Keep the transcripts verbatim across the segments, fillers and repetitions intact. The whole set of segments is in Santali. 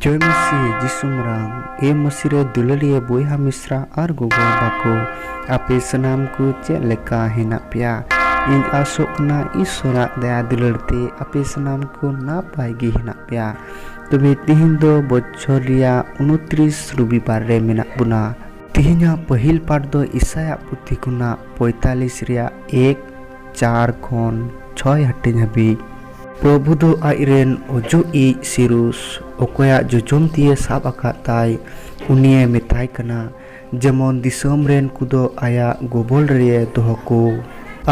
ᱡᱚᱭ ᱢᱟᱹᱥᱤ ᱡᱤᱥᱩ ᱢᱟᱨᱟᱝ᱾ ᱮ ᱢᱟᱹᱥᱤ ᱨᱮ ᱫᱩᱞᱟᱹᱲᱤᱭᱟᱹ ᱵᱚᱭᱦᱟ ᱢᱤᱥᱨᱟ ᱟᱨ ᱜᱚᱜᱚ ᱵᱟᱵᱟ ᱠᱚ, ᱟᱯᱮ ᱥᱟᱱᱟᱢ ᱠᱚ ᱪᱮᱫ ᱞᱮᱠᱟ ᱦᱮᱱᱟᱜ ᱯᱮᱭᱟ? ᱤᱧ ᱟᱥᱚᱜ ᱠᱟᱱᱟ ᱤᱥᱚᱨᱟᱜ ᱫᱟᱭᱟ ᱫᱩᱞᱟᱹᱲ ᱛᱮ ᱟᱯᱮ ᱥᱟᱱᱟᱢ ᱠᱚ ᱱᱟᱯᱟᱭ ᱜᱮ ᱦᱮᱱᱟᱜ ᱯᱮᱭᱟ᱾ ᱛᱚᱵᱮ ᱛᱤᱦᱤᱧ ᱫᱚ ᱵᱚᱪᱷᱚᱨ ᱨᱮᱭᱟᱜ ᱩᱱᱛᱨᱤᱥ ᱨᱚᱵᱤᱵᱟᱨ ᱨᱮ ᱢᱮᱱᱟᱜ ᱵᱚᱱᱟ᱾ ᱛᱤᱦᱤᱧᱟᱜ ᱯᱟᱹᱦᱤᱞ ᱯᱟᱴ ᱫᱚ ᱤᱥᱟᱭᱟᱜ ᱯᱩᱛᱷᱤ ᱠᱷᱚᱱᱟᱜ ᱯᱚᱸᱭᱛᱟᱞᱤᱥ ᱨᱮᱭᱟᱜ ᱮᱠ, ᱪᱟᱨ ᱠᱷᱚᱱ ᱪᱷᱚᱭ ᱦᱟᱹᱴᱤᱧ ᱦᱟᱹᱵᱤᱡ᱾ ᱯᱨᱚᱵᱷᱩ ᱫᱚ ᱟᱡ ᱨᱮᱱ ᱚᱡᱚᱜᱤᱡ ᱥᱤᱨᱩᱥ, ᱚᱠᱚᱭᱟᱜ ᱡᱚᱡᱚᱢ ᱛᱤᱭᱮ ᱥᱟᱵ ᱟᱠᱟᱫ ᱛᱟᱭ, ᱩᱱᱤᱭᱮ ᱢᱮᱛᱟᱭ ᱠᱟᱱᱟ, ᱡᱮᱢᱚᱱ ᱫᱤᱥᱚᱢ ᱨᱮᱱ ᱠᱚᱫᱚ ᱟᱭᱟᱜ ᱜᱚᱵᱚᱞ ᱨᱮᱭᱮ ᱫᱚᱦᱚ ᱠᱚ,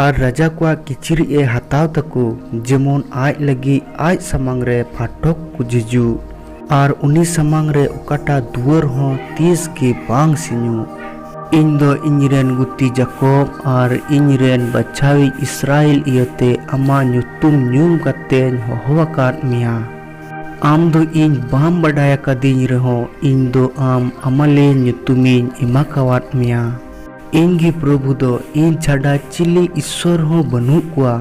ᱟᱨ ᱨᱟᱡᱟ ᱠᱚᱣᱟᱜ ᱠᱤᱪᱨᱤᱡ ᱮ ᱦᱟᱛᱟᱣ ᱛᱟᱠᱚ, ᱡᱮᱢᱚᱱ ᱟᱡ ᱞᱟᱹᱜᱤᱫ ᱟᱡ ᱥᱟᱢᱟᱝ ᱨᱮ ᱯᱷᱟᱴᱚᱠ ᱠᱚ ᱡᱷᱤᱡᱩᱜ, ᱟᱨ ᱩᱱᱤ ᱥᱟᱢᱟᱝ ᱨᱮ ᱚᱠᱟᱴᱟᱜ ᱫᱩᱣᱟᱹᱨ ᱦᱚᱸ ᱛᱤᱥ ᱜᱮ ᱵᱟᱝ ᱥᱤᱧᱚᱜ᱾ ᱤᱧ ᱫᱚ ᱤᱧ ᱨᱮᱱ ᱜᱩᱛᱤ ᱡᱟᱠᱚᱵ ᱟᱨ ᱤᱧ ᱨᱮᱱ ᱵᱟᱪᱷᱟᱣᱤᱡ ᱤᱥᱨᱟᱭᱮᱞ ᱤᱭᱟᱹᱛᱮ ᱟᱢᱟᱜ ᱧᱩᱛᱩᱢ ᱧᱩᱢ ᱠᱟᱛᱮᱧ ᱦᱚᱦᱚ ᱟᱠᱟᱫ ᱢᱮᱭᱟ᱾ ᱟᱢ ᱫᱚ ᱤᱧ ᱵᱟᱢ ᱵᱟᱰᱟᱭ ᱟᱠᱟᱫᱤᱧ ᱨᱮᱦᱚᱸ, ᱤᱧ ᱫᱚ ᱟᱢ ᱟᱢᱟᱞᱤ ᱧᱩᱛᱩᱢᱤᱧ ᱮᱢᱟ ᱠᱟᱣᱟᱫ ᱢᱮᱭᱟ᱾ ᱤᱧ ᱜᱮ ᱯᱨᱚᱵᱷᱩ ᱫᱚ, ᱤᱧ ᱪᱷᱟᱰᱟ ᱪᱤᱞᱤ ᱤᱥᱥᱚᱨ ᱦᱚᱸ ᱵᱟᱹᱱᱩᱜ ᱠᱚᱣᱟ᱾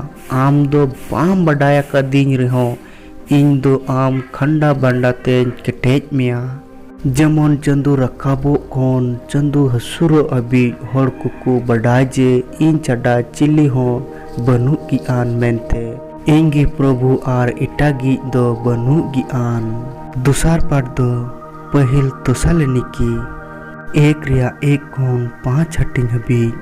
ᱟᱢ ᱫᱚ ᱵᱟᱢ ᱵᱟᱰᱟᱭ ᱟᱠᱟᱫᱤᱧ ᱨᱮᱦᱚᱸ, ᱤᱧ ᱫᱚ ᱟᱢ ᱠᱷᱟᱱᱰᱟ ᱵᱟᱱᱰᱟ ᱛᱮᱧ ᱠᱮᱴᱮᱡ ᱢᱮᱭᱟ᱾ ᱡᱮᱢᱚᱱ ᱪᱟᱸᱫᱚ ᱨᱟᱠᱟᱵᱚᱜ ᱠᱷᱚᱱ ᱪᱟᱸᱫᱚ ᱦᱟᱹᱥᱩᱨᱚᱜ ᱦᱟᱹᱵᱤᱡ ᱦᱚᱲ ᱠᱚᱠᱚ ᱵᱟᱰᱟᱭ ᱡᱮ ᱤᱧ ᱪᱷᱟᱰᱟ ᱪᱤᱞᱤ ᱦᱚᱸ ᱵᱟᱹᱱᱩᱜ ᱜᱮ ᱟᱱ ᱢᱮᱱᱛᱮ, ᱤᱧ ᱜᱮ ᱯᱨᱚᱵᱷᱩ ᱟᱨ ᱮᱴᱟᱜᱤᱡ ᱫᱚ ᱵᱟᱹᱱᱩᱜ ᱜᱮ ᱟᱱ᱾ ᱫᱚᱥᱟᱨ ᱯᱟᱴ ᱫᱚ ᱯᱟᱹᱦᱤᱞ ᱛᱚᱥᱟᱞᱮᱱᱤᱠᱤ ᱮᱠ ᱨᱮᱭᱟᱜ ᱮᱠ ᱠᱷᱚᱱ ᱯᱟᱸᱪ ᱦᱟᱹᱴᱤᱧ ᱦᱟᱹᱵᱤᱡ᱾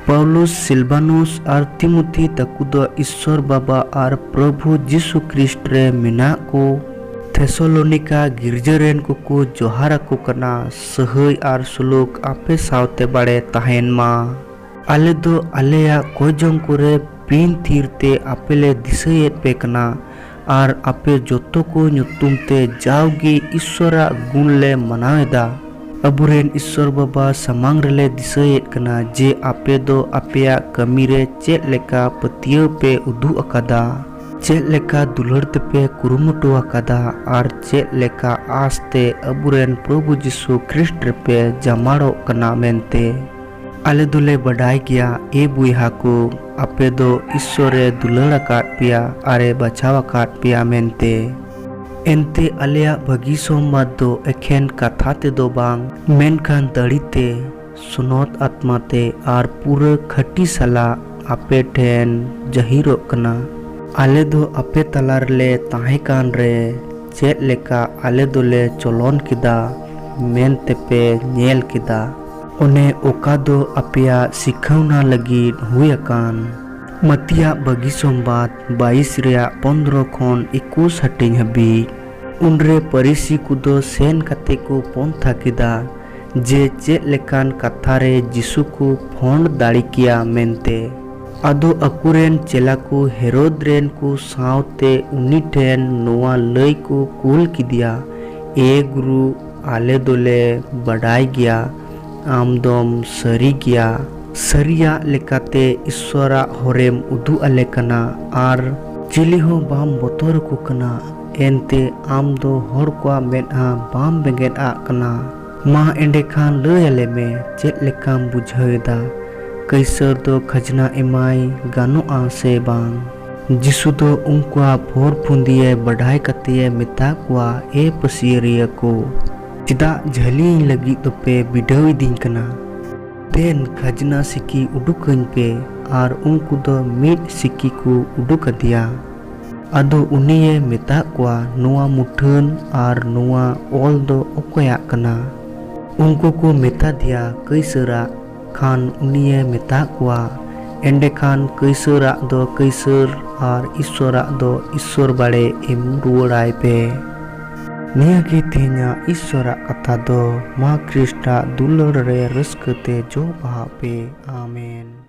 ᱯᱟᱣᱞᱩᱥ, ᱥᱤᱞᱵᱟᱱᱩᱥ ᱟᱨ ᱛᱤᱢᱚᱛᱷᱤ ᱛᱟᱠᱚ ᱫᱚ ᱤᱥᱥᱚᱨ ᱵᱟᱵᱟ ᱟᱨ ᱯᱨᱚᱵᱷᱩ ᱡᱤᱥᱩ ᱠᱷᱨᱤᱥᱴ ᱨᱮ ᱢᱮᱱᱟᱜ ᱠᱚ ᱛᱷᱮᱥᱟᱞᱳᱱᱤᱠᱟ ᱜᱤᱨᱡᱟᱹ ᱨᱮᱱ ᱠᱚᱠᱚ ᱡᱚᱦᱟᱨ ᱟᱠᱚ ᱠᱟᱱᱟ᱾ ᱥᱟᱹᱦᱟᱹᱭ ᱟᱨ ᱥᱩᱞᱩᱠ ᱟᱯᱮ ᱥᱟᱶᱛᱮ ᱵᱟᱲᱮ ᱛᱟᱦᱮᱱ ᱢᱟ᱾ ᱟᱞᱮ ᱫᱚ ᱟᱞᱮᱭᱟᱜ ᱠᱚᱭᱡᱚᱝ ᱠᱚᱨᱮ ᱵᱤᱱ ᱛᱷᱤᱨ ᱛᱮ ᱟᱯᱮ ᱞᱮ ᱫᱤᱥᱟᱹᱭᱮᱫ ᱯᱮ ᱠᱟᱱᱟ, ᱟᱨ ᱟᱯᱮ ᱡᱚᱛᱚ ᱠᱚ ᱧᱩᱛᱩᱢ ᱛᱮ ᱡᱟᱣᱜᱮ ᱤᱥᱥᱚᱨᱟᱜ ᱜᱩᱱ ᱞᱮ ᱢᱟᱱᱟᱣ ᱮᱫᱟ᱾ ᱟᱵᱚᱨᱮᱱ ᱤᱥᱥᱚᱨ ᱵᱟᱵᱟ ᱥᱟᱢᱟᱝ ᱨᱮᱞᱮ ᱫᱤᱥᱟᱹᱭᱮᱫ ᱠᱟᱱᱟ ᱡᱮ ᱟᱯᱮ ᱫᱚ ᱟᱯᱮᱭᱟᱜ ᱠᱟᱹᱢᱤ ᱨᱮ ᱪᱮᱫ ᱞᱮᱠᱟ ᱯᱟᱹᱛᱭᱟᱹᱣ ᱯᱮ ᱩᱫᱩᱜ ᱟᱠᱟᱫᱟ, ᱪᱮᱫ ᱞᱮᱠᱟ ᱫᱩᱞᱟᱹᱲ ᱛᱮᱯᱮ ᱠᱩᱨᱩᱢᱩᱴᱩ ᱟᱠᱟᱫᱟ, ᱟᱨ ᱪᱮᱫ ᱞᱮᱠᱟ ᱟᱸᱥ ᱛᱮ ᱟᱵᱚᱨᱮᱱ ᱯᱨᱚᱵᱷᱩ ᱡᱤᱥᱩ ᱠᱷᱨᱤᱥᱴ ᱨᱮᱯᱮ ᱡᱟᱢᱟᱲᱚᱜ ᱠᱟᱱᱟ ᱢᱮᱱᱛᱮ᱾ ᱟᱞᱮ ᱫᱚᱞᱮ ᱵᱟᱰᱟᱭ ᱜᱮᱭᱟ, ᱮ ᱵᱚᱭᱦᱟ ᱠᱚ, ᱟᱯᱮ ᱫᱚ ᱤᱥᱥᱚᱨᱮ ᱫᱩᱞᱟᱹᱲ ᱟᱠᱟᱫ ᱯᱮᱭᱟ ᱟᱨᱮ ᱵᱟᱪᱷᱟᱣ ᱟᱠᱟᱫ ᱯᱮᱭᱟ ᱢᱮᱱᱛᱮ᱾ ᱮᱱᱛᱮ ᱟᱞᱮᱭᱟᱜ ᱵᱷᱟᱹᱜᱤ ᱥᱚᱢᱵᱟᱫ ᱫᱚ ᱮᱠᱷᱮᱱ ᱠᱟᱛᱷᱟ ᱛᱮᱫᱚ ᱵᱟᱝ, ᱢᱮᱱᱠᱷᱟᱱ ᱫᱟᱲᱮᱛᱮ, ᱥᱚᱱᱚᱛ ᱟᱛᱢᱟᱛᱮ ᱟᱨ ᱯᱩᱨᱟᱹ ᱠᱷᱟᱹᱴᱤ ᱥᱟᱞᱟᱜ ᱟᱯᱮ ᱴᱷᱮᱱ ᱡᱟᱹᱦᱤᱨᱚᱜ ᱠᱟᱱᱟ᱾ ᱟᱞᱮ ᱫᱚ ᱟᱯᱮ ᱛᱟᱞᱟ ᱨᱮᱞᱮ ᱛᱟᱦᱮᱸ ᱠᱟᱱ ᱨᱮ ᱪᱮᱫ ᱞᱮᱠᱟ ᱟᱞᱮ ᱫᱚᱞᱮ ᱪᱚᱞᱚᱱ ᱠᱮᱫᱟ ᱢᱮᱱᱛᱮᱯᱮ ᱧᱮᱞ ᱠᱮᱫᱟ, ᱚᱱᱮ ᱚᱠᱟ ᱫᱚ ᱟᱯᱮᱭᱟᱜ ᱥᱤᱠᱷᱟᱹᱣᱱᱟ ᱞᱟᱹᱜᱤᱫ ᱦᱩᱭ ᱟᱠᱟᱱ᱾ ᱢᱟᱹᱛᱤᱭᱟᱜ ᱵᱟᱹᱜᱤ ᱥᱚᱢᱵᱟᱫ ᱵᱟᱭᱤᱥ ᱨᱮᱭᱟᱜ ᱯᱚᱱᱫᱽᱨᱚ ᱠᱷᱚᱱ ᱮᱠᱩᱥ ᱦᱟᱹᱴᱤᱧ ᱦᱟᱹᱵᱤᱡ᱾ ᱩᱱᱨᱮ ᱯᱟᱹᱨᱤᱥᱤ ᱠᱚᱫᱚ ᱥᱮᱱ ᱠᱟᱛᱮ ᱠᱚ ᱯᱚᱱᱛᱷᱟ ᱠᱮᱫᱟ ᱡᱮ ᱪᱮᱫ ᱞᱮᱠᱟᱱ ᱠᱟᱛᱷᱟ ᱨᱮ ᱡᱤᱥᱩ ᱠᱚ ᱯᱷᱚᱸᱰ ᱫᱟᱲᱮ ᱠᱮᱭᱟ ᱢᱮᱱᱛᱮ᱾ ᱟᱫᱚ ᱟᱠᱚᱨᱮᱱ ᱪᱮᱞᱟ ᱠᱚ ᱦᱮᱨᱳᱫ ᱨᱮᱱ ᱠᱚ ᱥᱟᱶᱛᱮ ᱩᱱᱤ ᱴᱷᱮᱱ ᱱᱚᱣᱟ ᱞᱟᱹᱭ ᱠᱚ ᱠᱩᱞ ᱠᱮᱫᱮᱭᱟ, ᱮ ᱜᱩᱨᱩ, ᱟᱞᱮ ᱫᱚᱞᱮ ᱵᱟᱰᱟᱭ ᱜᱮᱭᱟ, ᱟᱢ ᱫᱚᱢ ᱥᱟᱹᱨᱤ ᱜᱮᱭᱟ᱾ ᱥᱟᱹᱨᱤᱭᱟᱜ ᱞᱮᱠᱟᱛᱮ ᱤᱥᱥᱚᱨᱟᱜ ᱦᱚᱨᱮᱢ ᱩᱫᱩᱜ ᱟᱞᱮ ᱠᱟᱱᱟ ᱟᱨ ᱪᱤᱞᱤ ᱦᱚᱸ ᱵᱟᱢ ᱵᱚᱛᱚᱨ ᱟᱠᱚ ᱠᱟᱱᱟ᱾ ᱮᱱᱛᱮ ᱟᱢ ᱫᱚ ᱦᱚᱲ ᱠᱚᱣᱟᱜ ᱢᱮᱫᱦᱟ ᱵᱟᱢ ᱵᱮᱸᱜᱮᱫ ᱟᱜ ᱠᱟᱱᱟ᱾ ᱢᱟ ᱮᱸᱰᱮᱠᱷᱟᱱ ᱞᱟᱹᱭ ᱟᱞᱮ ᱢᱮ, ᱪᱮᱫ ᱞᱮᱠᱟᱢ ᱵᱩᱡᱷᱟᱹᱣ ᱮᱫᱟ? ᱠᱟᱹᱭᱥᱟᱹᱨ ᱫᱚ ᱠᱷᱟᱡᱽᱱᱟ ᱮᱢᱟᱭ ᱜᱟᱱᱚᱜᱼᱟ ᱥᱮ ᱵᱟᱝ? ᱡᱤᱥᱩ ᱫᱚ ᱩᱱᱠᱩᱣᱟᱜ ᱯᱷᱚᱨ ᱯᱷᱩᱸᱫᱤᱭᱮ ᱵᱟᱰᱟᱭ ᱠᱟᱛᱮᱭᱮ ᱢᱮᱛᱟ ᱠᱚᱣᱟ, ᱮ ᱯᱟᱹᱥᱤᱭᱟᱹᱨᱤᱭᱟᱹ ᱠᱚ, ᱪᱮᱫᱟᱜ ᱡᱷᱟᱹᱞᱤᱧ ᱞᱟᱹᱜᱤᱫ ᱫᱚᱯᱮ ᱵᱤᱰᱟᱹᱣ ᱤᱫᱤᱧ ᱠᱟᱱᱟ? ᱫᱮᱱ, ᱠᱷᱟᱡᱽᱱᱟ ᱥᱤᱠᱤ ᱩᱰᱩᱠᱟᱹᱧ ᱯᱮ᱾ ᱟᱨ ᱩᱱᱠᱩ ᱫᱚ ᱢᱤᱫ ᱥᱤᱠᱤ ᱠᱚ ᱩᱰᱩᱠ ᱟᱫᱮᱭᱟ᱾ ᱟᱫᱚ ᱩᱱᱤᱭᱮ ᱢᱮᱛᱟᱜ ᱠᱚᱣᱟ, ᱱᱚᱣᱟ ᱢᱩᱴᱷᱟᱹᱱ ᱟᱨ ᱱᱚᱣᱟ ᱚᱞ ᱫᱚ ᱚᱠᱚᱭᱟᱜ ᱠᱟᱱᱟ? ᱩᱱᱠᱩ ᱠᱚ ᱢᱮᱛᱟ ᱫᱮᱭᱟ, ᱠᱟᱹᱭᱥᱟᱹᱨᱟᱜ᱾ ᱠᱷᱟᱱ ᱩᱱᱤᱭᱮ ᱢᱮᱛᱟᱜ ᱠᱚᱣᱟ, ᱮᱸᱰᱮᱠᱷᱟᱱ ᱠᱟᱹᱭᱥᱟᱹᱨᱟᱜ ᱫᱚ ᱠᱟᱹᱭᱥᱟᱹᱨ ᱟᱨ ᱤᱥᱥᱚᱨᱟᱜ ᱫᱚ ᱤᱥᱥᱚᱨ ᱵᱟᱲᱮ ᱮᱢ ᱨᱩᱣᱟᱹᱲᱟᱭ ᱯᱮ᱾ ᱱᱤᱭᱟᱹ ᱜᱮ ᱛᱮᱦᱮᱧᱟᱜ ᱤᱥᱥᱚᱨᱟᱜ ᱠᱟᱛᱷᱟ ᱫᱚ᱾ ᱢᱟ ᱠᱷᱨᱤᱥᱴᱟᱜ ᱫᱩᱞᱟᱹᱲ ᱨᱮ ᱨᱟᱹᱥᱠᱟᱹ ᱛᱮ ᱡᱚ ᱵᱟᱦᱟᱜ ᱯᱮ᱾ ᱟᱢᱮᱱ᱾